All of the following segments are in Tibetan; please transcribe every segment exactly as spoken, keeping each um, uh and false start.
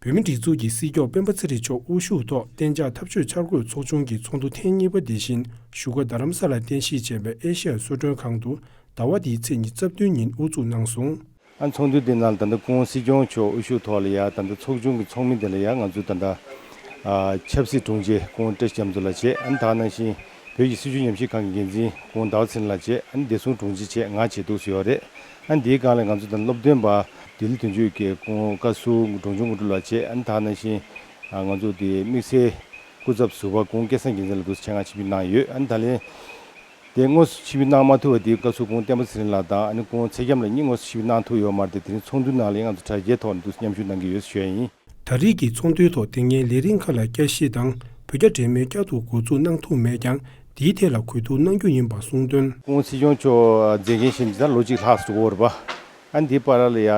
བོད་མིའི་སྒྲིག་འཛུགས་ཀྱི་སྲིད་སྐྱོང་སྤེན་པ་ཚེ་རིང་མཆོག་དབུ་བཞུགས་ཐོག་གཏན་འཇགས་འཐབ་ཕྱོགས་འཆར་འགོད་ཚོགས་ཆུང་གི་ཚོགས་འདུ་ཐེངས་གཉིས་པ་དེ་བཞིན་བཞུགས་སྒར་རྡ་རམ་ས་ལར་རྟེན་གཞི་བྱས་པའི་ཨེ་ཤེ་ཡ་གསོལ་མགྲོན་ཁང་དུ་ཟླ་བ་འདིའི་ཚེས་ཉི་ཤུ་རྩ་བདུན་ཉིན་དབུ་འཛུགས་གནང་སོང་། ཨ་ཚོགས་འདུ་དེ་ནང་ད་ལྟ་སྐུ་ངོ་སྲིད་སྐྱོང་མཆོག་དབུ་བཞུགས་ཐོག་ལ་ཡ་ད་ལྟ་ཚོགས་ཆུང་གི་ཚོགས་མི་དེ་ལ་ཡ་ང་ཚོ་ད་ལྟ་ཨ་ཆབ་སྲིད་དྲུང་ཆེ་སྐུ་ངོ་བཀྲ་ཤིས་རྒྱ་མཚོ་ལགས་བྱས། ཨ་ནི་ད་ག་ནང་བཞིན་བོད་ཀྱི་སྲིད་བྱུས་ཉམས་ཞིབ་ཁང་གི་འགན་འཛིན་སྐུ་ངོ་ཟླ་བ་ཚེ་རིང་ལགས་བྱས། ཨ་ནི་བདེ་སྲུང་དྲུང་ཆེ་བྱས་ང་བྱས་འདུག་ཟེར་ཡོད་རེད། ཨ་ནི་དེའི་སྒང་ལ་ང་ཚོ་ད་ལྟ་སློབ་སྟོན་པ་ལྡི་ལི་དོན་གཅོད་ཀྱི་སྐུ་ངོ་བཀའ་ཟུར་འབྲོང་ཆུང་དངོས་གྲུབ་ལགས་བྱས། ཨ་ནི་ད་ག་ནང་བཞིན་ཨ་ང་ཚོ་དེ་དམིགས་བསལ་སྐུ་ཚབ་ཟུར་པ་སྐུ་ངོ་སྐལ་བཟང་རྒྱལ་མཚན་ལགས་འདུག་ཟེར་བྱས་ང་ཆིབས་བསྒྱུར་གནང་ཡོད། ཨ་ནི་ད་ལན། དེ་དངོས་སུ་ཆིབས་བསྒྱུར་གནང་མ་ཐུབ་པ་དེའི་བཀའ་ཟུར་སྐུ་ངོ་བསྟན་པ་ཚེ་རིང་ལགས་དང་ཨ་ནི་སྐུ་ངོ་ཚེ་རྒྱམ་ལགས་གཉིས་དངོས་སུ་ཆིབས་བསྒྱུར་གནང་ཐུབ་ཡོད་མ་རེད་དེ། དེ་རིང་ཚོགས་འདུའི་ནང་ལ་ཡང་ང་ཚོ་དྲ་རྒྱའི་ཐོག་ནས་འདུག་མཉམ་ཞུགས་གནང་གི་ཡོད་ཞུ་ཡ་ཡིན། ད་རེས་ཀྱི་ཚོགས་འདུའི་ཐོག་དེ་སྔའི་ལས་རིམ་ཁག་ལ་བསྐྱར་ཞིབ་དང་བོད་རྒྱ་འབྲེལ་མོལ་བསྐྱར་དུ་འགོ་འཛུགས་གནང་ཐུབ་མེད་ཀྱང་དེའི་ཐད་ལ་གོ་བསྡུར་གནང་རྒྱུ་ཡིན་པ་གསུངས་དོན། སྐུ་ངོ་སྲིད་སྐྱོང་མཆོག་མཛད་འགན་བཞེས་ནས་ད་ལོ་གཅིག་ལྷག་ཙམ་འགྲོ་གི་ཡོད་རེད་པ། ཨ་ནི་དེའི་བར་ལ་ཡ་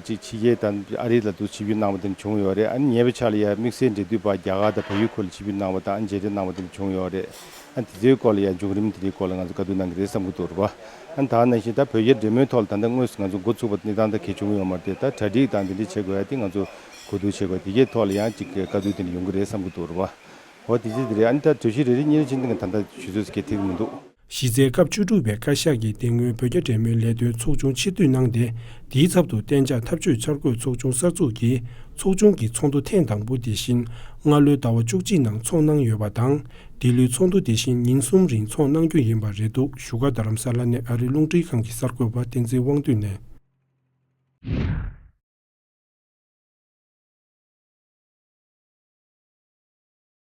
ཅིག་ཕྱི་རྒྱལ་དང་ཨ་རི་ལ་འདུག་ཆིབས་བསྒྱུར་གནང་བ་དེ་འདྲ་བྱུང་ཡོད་རེད། ཨ་ནི་ཉེ་བའི་ཆར་ལ་ཡ་དམིགས་བསལ་འབྲེལ་མཐུད་པ་རྒྱ་གར་དང་བལ་ཡུལ་ཁུལ་ལ་ཆིབས་བསྒྱུར་གནང་བ་དང་ཨ་ནི་མཇལ་འཕྲད་གནང་བ་དེ་འདྲ་བྱུང་ཡོད་རེད། ཨ་ནི་དེ་ཚོའི་སྐོར་ལ་ཡ་མཇུག་རིམ་དེ་འདྲའི་སྐོར་ལ་ང་ཚོ་བཀའ་བསྡུར་གནང་གི་རེད་བསམ་གྱི་འདུག་རེད་པ། ཨ་ནི་ད་ནང་བཞིན་ད་བོད་རྒྱ་འབྲེལ་མོལ་ཐོག་ལ་ད་ལྟ་དངོས་སུ་ང་ཚོ་འགོ་ཚུགས་པ་གནས་སྟངས་ད་གལ་བྱུང་ཡོད་མ་རེད་དེ། ད་གྲ་སྒྲིག་དང་དེ་འདྲ་བྱེད་དགོས་ཡ་དེ་ང་ཚོ་གོ་བསྡུར་བྱེད་དགོས་དེ་གའི་ཐོག་ལ་ཡང་ཅིག་བཀའ་བསྡུར་དེ་འདྲ་ཡོང་གི་རེད་བསམ་གྱི་འདུག་རེད་པ། འོ་དེ་ཚོ་དེ་རེད། ཨ་ནི་ད་གྲོས་གཞི་རེ་རེ་གཉིས་རེ་བྱས་ནས་ད་ལྟ་ཞུ་ཚོད་ཟེར་མཁན་ཐེག་གི་མི་འདུག་གཞི་རྩའི་སྐབས་བཅུ་དྲུག་པའི་བཀའ་ཤག་གིས་དེ་སྔོན་བོད་རྒྱ་འབྲེལ་མོལ་ལས་དོན་ཚོགས་ཆུང་ཕྱིར་བསྡུ་གནང་སྟེ། དེའི་ཚབ་ཏུ་གཏན་འཇགས་འཐབ་ཕྱོགས་འཆར་འགོད་ཚོགས་ཆུང་གསར་འཛུགས་ཀྱིས་ཚོགས་ཆུང་གི་ཚོགས་འདུ་ཐེངས་དང་པོ་དེ་བཞིན་སྔ་ལོའི་ཟླ་བ་བཅུ་གཅིག་ནང་འཚོགས་གནང་ཡོད་པ་དང་། འདི་ལོའི་ཚོགས་འདུ་དེ་བཞིན་ཉིན་གསུམ་རིང་འཚོགས་གནང་རྒྱུ་ཡིན་པ་རེད་འདུག་བཞུགས་སྒར་རྡ་རམ་ས་ལ་ནས་ཨ་རིའི་རླུང་འཕྲིན་ཁང་གི་གསར་འགོད་པ་བསྟན་འཛིན་དབང་འདུས་ནས།